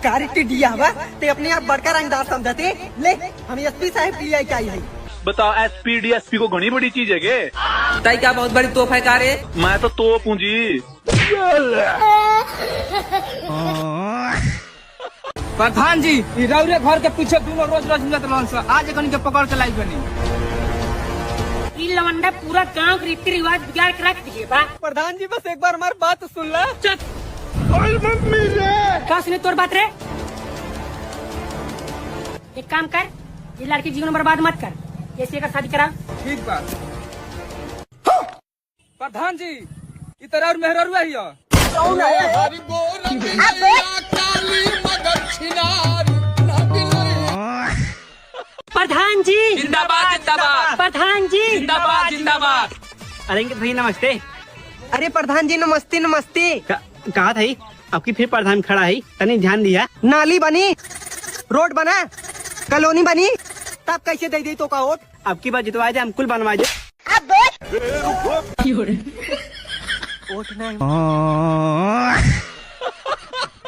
कारी टिड्डिया हवा ते अपने आप बड़का रंगदार समझते। ले हम एसपी साहब के लिए आई है। बताओ एसपी डीएसपी को घनी बड़ी चीज है के? ताई क्या बहुत बड़ी तोप है कारे? मैं तो तोप हूँ जी। प्रधान जी ई रौरे घर के पीछे दोनों रोज रोज मिलत रहन स, आज एकनी के पकड़ के लाई बनी। ई लवंडा पूरा गांव के रीति रिवाज बिगाड़ के रख दिए बा। प्रधान जी बस एक बार हमारी बात सुन ला। चुप। का सुने तोर बात रे? एक काम कर, ये लड़की जीवन बर्बाद मत कर, ऐसे का शादी करा। ठीक बा प्रधान जी, ई तो रौर मेहररुआ हिय। प्रधान जी जिंदाबाद जिंदाबाद। प्रधान जी जिंदाबाद जिंदाबाद। अरे अंकित भैया नमस्ते। अरे प्रधान जी नमस्ते नमस्ते। कहा था आपकी फिर प्रधान खड़ा है, तनी ध्यान दिया। नाली बनी, रोड बना, कॉलोनी बनी, तब कैसे दे दी तो का वोट? आपकी बात जितवा दे हम कुल बनवा दे। वोट नहीं।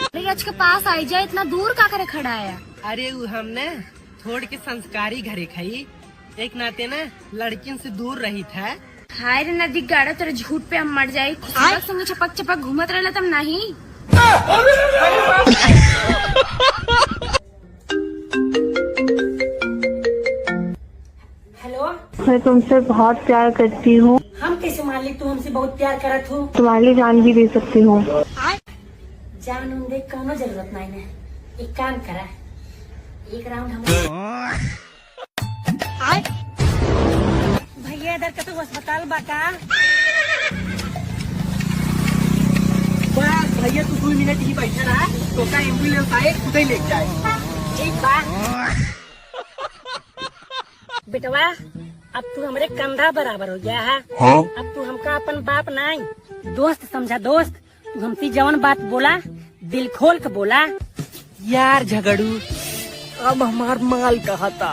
अरे आज के पास आई जाए, इतना दूर का करे खड़ा है? अरे वो हमने थोड़ के संस्कारी घरे खाई, एक नाते ना लड़कियों से दूर रही था। हाय रे नदी गाड़ा, तेरे झूठ पे हम मर जाए। खुशबू संग चपक चपक घूमत रहला तब नहीं। हेलो, मैं तुमसे बहुत प्यार करती हूँ। हम कैसे मान ली तू हमसे बहुत प्यार करत हो? तुम्हारे लिए जान भी दे सकती हूँ। जान उन दे कोनो जरूरत नहीं है। एक काम करा, एक राउंड हम भैया इधर कतु अस्पताल बाका? बस भैया तू 2 मिनट ही बैठा रहा, तो का एम्बुलेंस आए खुद ही लेके जाए। ठीक बा बेटवा, अब तू हमरे कंधा बराबर हो गया है। हाँ? अब तू हमका अपन बाप नहीं दोस्त समझा। दोस्त तू हमसे जवन बात बोला दिल खोल के बोला। यार झगड़ू अब हमार माल कहा था।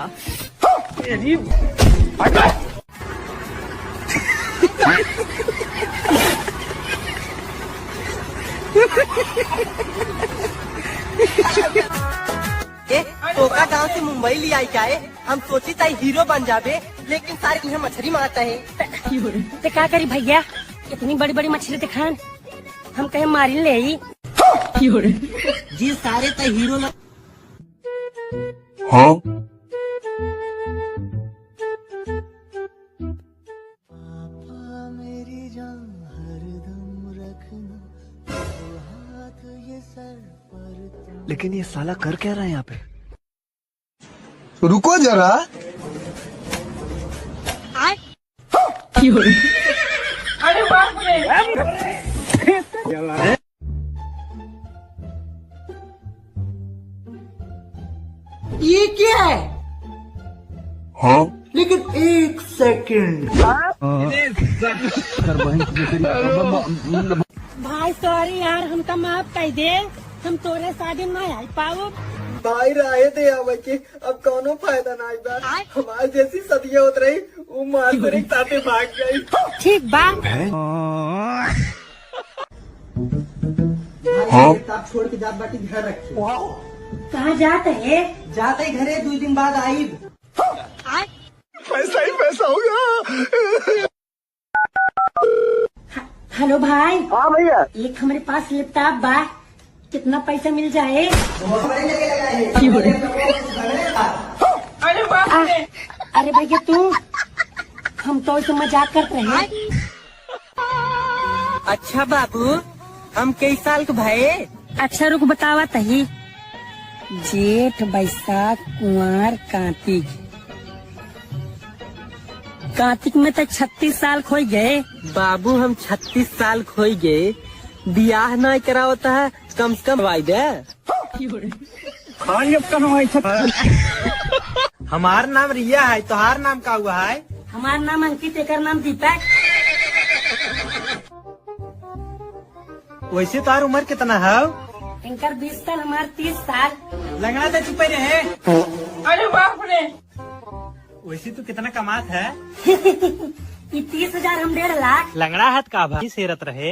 ए, तोका गांव से मुंबई ले आई क्या है? हम सोची ताई हीरो बन जाबे, लेकिन सारे यहाँ मछली मारता है। ते का करी भैया, इतनी बड़ी बड़ी मछली दिखान हम कहीं मारी ले आई। जी सारे तो हीरो हाँ? लेकिन ये साला कर क्या रहा है यहाँ पे? रुको जरा। ये क्या है? हाँ? लेकिन एक सेकंड। भाई सॉरी यार, हमका माफ कर दे, हम तोरे शादी में आई पाओ। भाई राय दे आवे के अब कोनो फायदा नहीं बा, हमारे जैसी सदियां उत रही वो मास्टर एक साथे भाग गई। ठीक बा। हाँ? किताब छोड़ के जात बाटी घर रखी। कहाँ जात है? जाते ही घरे 2 दिन बाद आई। पैसा ही पैसा हो गया। हेलो भाई। हाँ भैया, एक हमारे पास लैपटॉप बा, कितना पैसा मिल जाए? अरे भैया तू, हम तो ऐसे मजाक करते रहे। अच्छा बाबू, हम कई साल के भाई? अच्छा रुक बतावा तही, जेठ बैसाख कुंवार कार्तिक, कार्तिक में तो 36 साल खोई गए। बाबू हम 36 साल खोई गए, बियाह नहीं करावता है, कम से कम भाई दे। हमार नाम रिया है, तुहार नाम का हुआ है? हमार नाम अंकित, एकर नाम दीपक। वैसे तुहार उम्र कितना है? इनकर 20 साल, हमार 30 साल। लगना तो चुप रहे। अरे बाप रे। वैसे तू कितना कमात है? ये 30,000 हम 1.5 लाख। लंगड़ा हाथ का भाई सेरत रहे।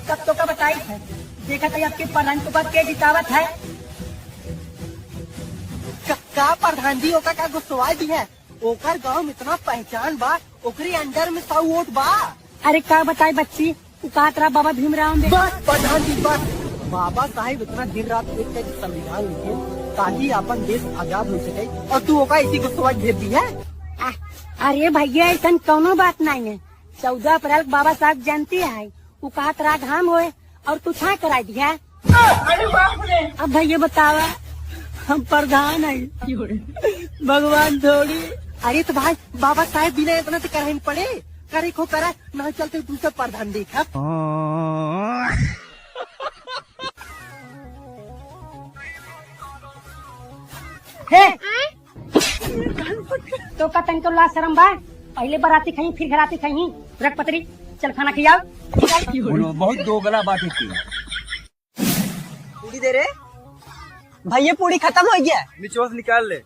तब तो का बताई है। देखा था आपके प्रधान को बात के जितावत है। का प्रधान जी ओका का गुस्सवा दी है? ओकर गांव में इतना पहचान बा, ओकरे अंडर में 100 वोट बा। अरे का बताई बच्ची, उ कहत रहा बाबा भीमराव अम्बेडकर। बस प्रधान जी बस, बाबा साहेब इतना दिन रात एक करके संविधान लिखे ताकि अपन देश आजाद हो सके, और तू ओका इसी गुस्सवा भेज दी है। अरे भैया ऐसा कोनो बात नहीं है। 14 अप्रैल बाबा साहब जयंती है, उ कहत रहा घाम होए और तू छा करा दिया। अब भैया बतावा, हम प्रधान है, भगवान थोड़ी। अरे तो भाई बाबा साहेब बिना इतना तो कराइन पड़े, करे को करा ना चलते दूसरा प्रधान देखा। हे तो का तन को ला शर्म बा? पहले बराती खाई फिर घराती खाई। रख पतरी, चल खाना खियाओ। बहुत दोगला बात है। पूरी दे रे भाई, ये पूरी खत्म हो गया। निचोड़ निकाल ले।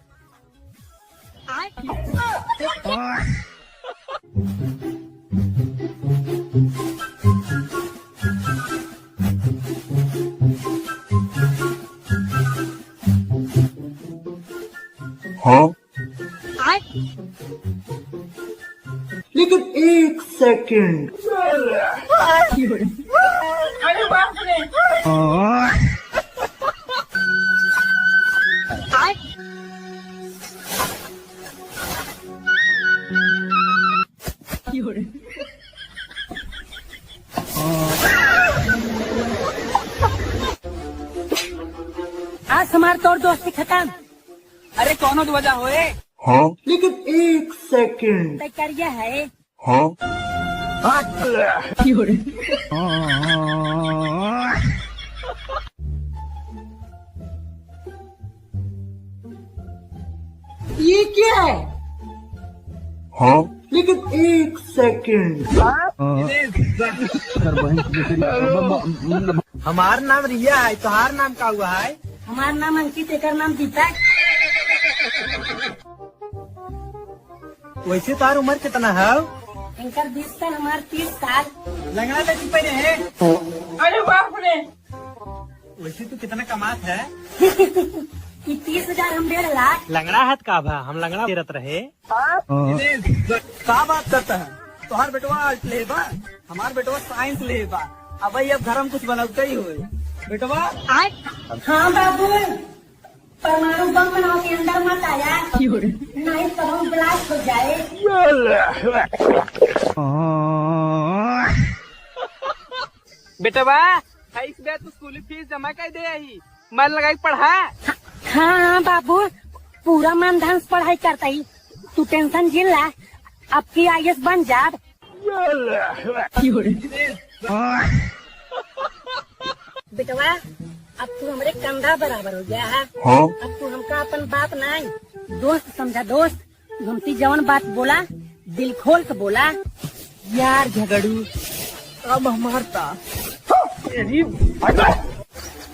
Huh? लेकिन एक सेकंड। आज हमार तौर दोस्ती खत्म। अरे कौनो तो वजह होए। Huh? लेकिन एक सेकंड। तय करिया है। Huh? ये क्या है? Huh? लेकिन एक सेकंड। हमार नाम रिया है, तुहार नाम का हुआ है? हमार नाम अंकित, एकर नाम दीपक। वैसे तार उम्र कितना है? इनकर 20 साल, हमार 30 साल। लंगड़ा लड़की पहने है। अरे बाप रे। वैसे तू कितना कमात है? ये 30,000 हम 1.5 लाख। लंगड़ा हाथ का भा, हम लंगड़ा तेरत रहे। का बात करता है? तुहार बेटवा आर्ट ले बा, हमार बेटवा साइंस ले बा। अब भाई अब घर में कुछ बनौते ही होए बेटवा। हाँ बाबू, परमाणु बम बनाओ के अंदर मत आया, नहीं तो हम ब्लास्ट हो जाए। बेटवा इस बार तू स्कूल फीस जमा कर दे आई, मन लगाई पढ़ा। हाँ हाँ बाबू, पूरा मन धन से पढ़ाई करता ही, तू टेंशन झेल ला, अब की IAS बन जा। बेटवा अब तू हमरे कंधा बराबर हो गया है। Huh? अब तू हमका अपन बाप नहीं दोस्त समझा। दोस्त घुमती जवन बात बोला दिल खोल के बोला। यार झगड़ू अब हमारता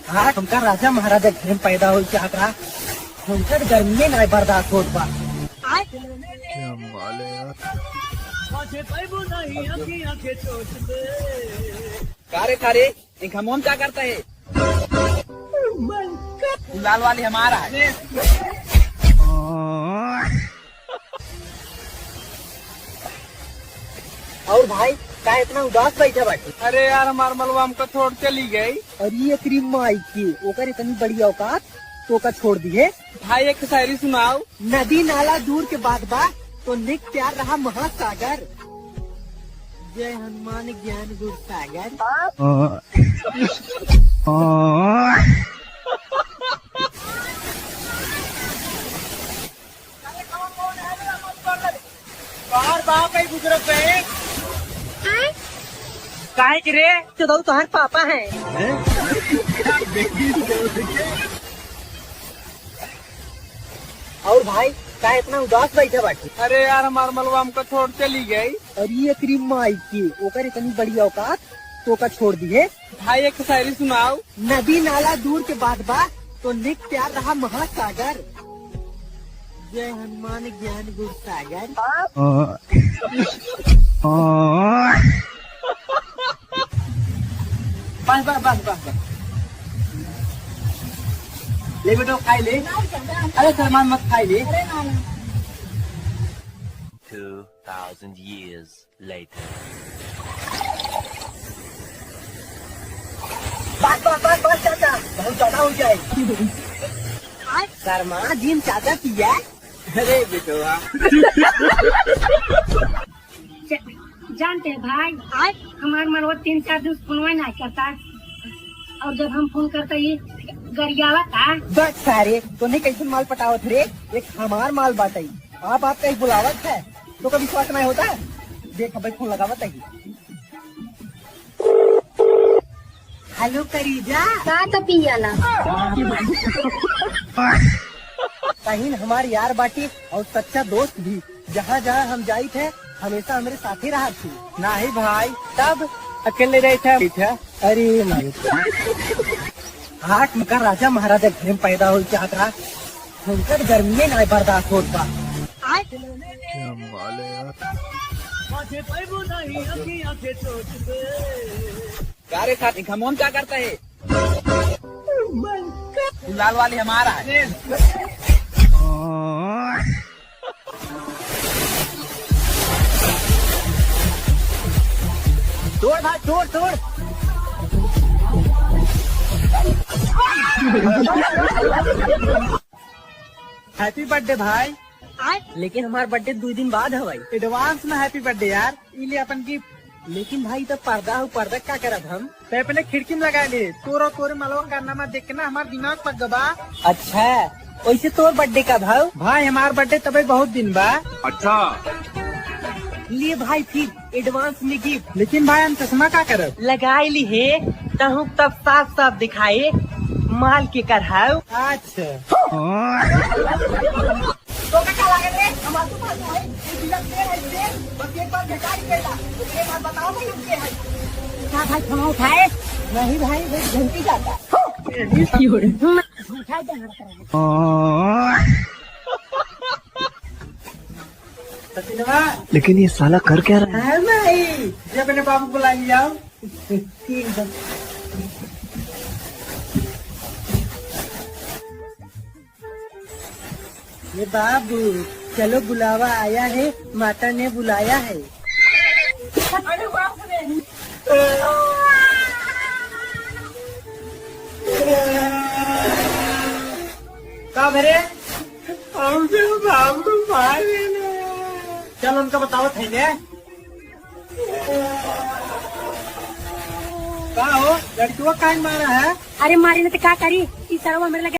हाँ, हमका राजा महाराजा घर में पैदा हो चाहत रहा, हमका गर्मी नहीं बर्दाश्त होत बा। कारे कारे एक हम क्या करता है? लाल वाली हमारा है। और भाई का इतना उदास बैठा बाटे? अरे यार हमार मलवा हमको छोड़ चली गई। और ये क्रीम माई की ओकर इतनी बड़ी औकात तो का छोड़ दी है। भाई एक शायरी सुनाओ। नदी नाला दूर के बाद बा तो निक प्यार रहा महासागर। जय हनुमान ज्ञान गुण सागर। बाहर बाप है गुजरत पे काहे की रे? तो तुम्हारे पापा हैं। और भाई का इतना उदास बैठा बाटे? अरे यार हमार मलवा हमको छोड़ चली गई। और ये क्रीम माई की ओकर इतनी बड़ी औकात तो का छोड़ दी है। भाई एक शायरी सुनाओ। नदी नाला दूर के बाद बा तो निक प्यार रहा महासागर। जय हनुमान ज्ञान गुण सागर। बस बस बस बस बस। ले बेटो खाई ले। अरे सलमान मत खाई ले। 2000 years later. बस बस बस बस चाचा, बहुत ज्यादा हो जाए। शर्मा जिम चाचा पिया। अरे बेटवा जानते हैं भाई, हमारे मरवा 3-4 दिन फोन नहीं करता, और जब हम फोन करते ये गरियावा था। बस सारे तो नहीं कैसे माल पटावत रे, एक हमार माल बाटई। आप आपका एक बुलावत है तो कभी विश्वास नहीं होता। देख भाई फोन लगावत है। हेलो करीजा। का तो पियाला? कहीं हमारे यार बाटी और सच्चा दोस्त भी, जहाँ जहाँ हम जाई थे हमेशा हमारे साथ ही रहा थी। नहीं भाई, तब अकेले रहे थे। अरे माई हाथ का राजा महाराजा घर में पैदा हो चाहत रहा, उनका गर्मी नहीं बर्दाश्त होत बा। क्या माल है यार। गारे साथ हम क्या करता है? तू लाल वाली हमारा है। तोड़ भाई तोड़ तोड़। हैप्पी बर्थडे भाई। लेकिन हमार बर्थडे 2 दिन बाद है भाई। एडवांस में हैप्पी बर्थडे यार, इले अपन गिफ्ट। लेकिन भाई तो पर्दा हो, पर्दा क्या करब हम? तो अपने खिड़की में लगा ले, तोरो तोरे मलवा कारनामा देख के ना हमार दिमाग पक गबा। अच्छा वैसे तोर बर्थडे का भाव? भाई हमार बर्थडे तबे बहुत दिन बा। अच्छा लिए भाई फिर एडवांस में गिफ्ट। लेकिन भाई हम चश्मा का करब? लगाई ली है तहु तब साफ साफ दिखाए माल के कर। अच्छा तो का लागल रे हमार तो पास है ये बिना तेल है तेल, बस एक बार घटा ही कैला उसके बाद बताओ भाई उनके है का भाई फोन उठाए? नहीं भाई बस घंटी जाता। उठाए दे हमारे। सचिनवा लेकिन ये साला कर क्या रहा है? है भाई, ये अपने बाबू को ला लिया। ये बाबू चलो बुलावा आया है, माता ने बुलाया है। अरे बाप रे। का भरे बाबू भाई, चल उनका बताओ थे ने का हो लड़कियों का मारा है। अरे मारी ने तो का करी, ई सरवा मेरे लगे।